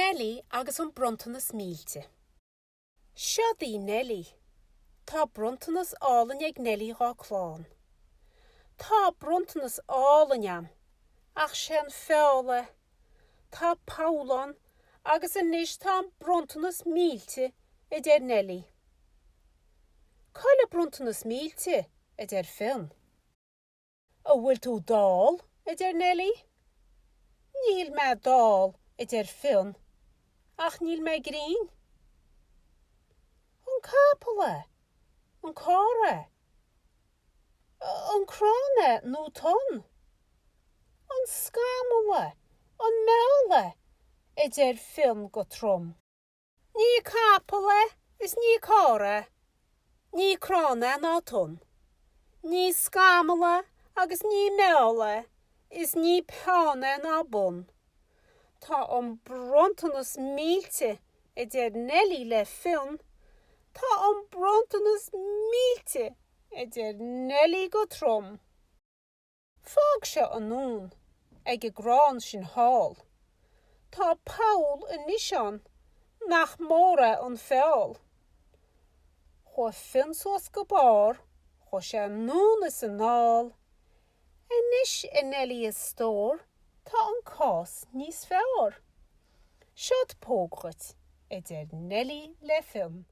Neilí agus an Bronntanas Millte. Seod í Neilí. Tá bronntanas álainn ag Neilí dhá clann. Tá bronntanas álainn a'm, ach sé an feall é. Tá poll ann agus anois tá an bronntanas millte, a deir Neilí. Cá'il an bronntanas millte? a deir Fionn. An bhfuil tú dall? a deir Neilí. Níl mé dall, a deir Fionn, ach níl mé grinn. An capall é? An carr é? An crann é nó tonn? An scamall é? An meall é? a deir Fionn go trom. Ní capall é is ní carr é, ní crann é ná tonn. Ní scamall é agus ní meall é is ní peann é ná bonn. Tá an bronntanas millte, a deir Neilí le Fionn, tá an bronntanas millte, a deir Neilí go trom. Fág seo anonn ag an gcrann sin thall. Tá poll anois ann nach mór é an feall. Chuaigh Fionn suas go barr, chuaigh sé anonn is anall, Anois a Neilí a stór, tá an cás níos fearr. Seod póg dhuit, a deir Neilí le Fionn.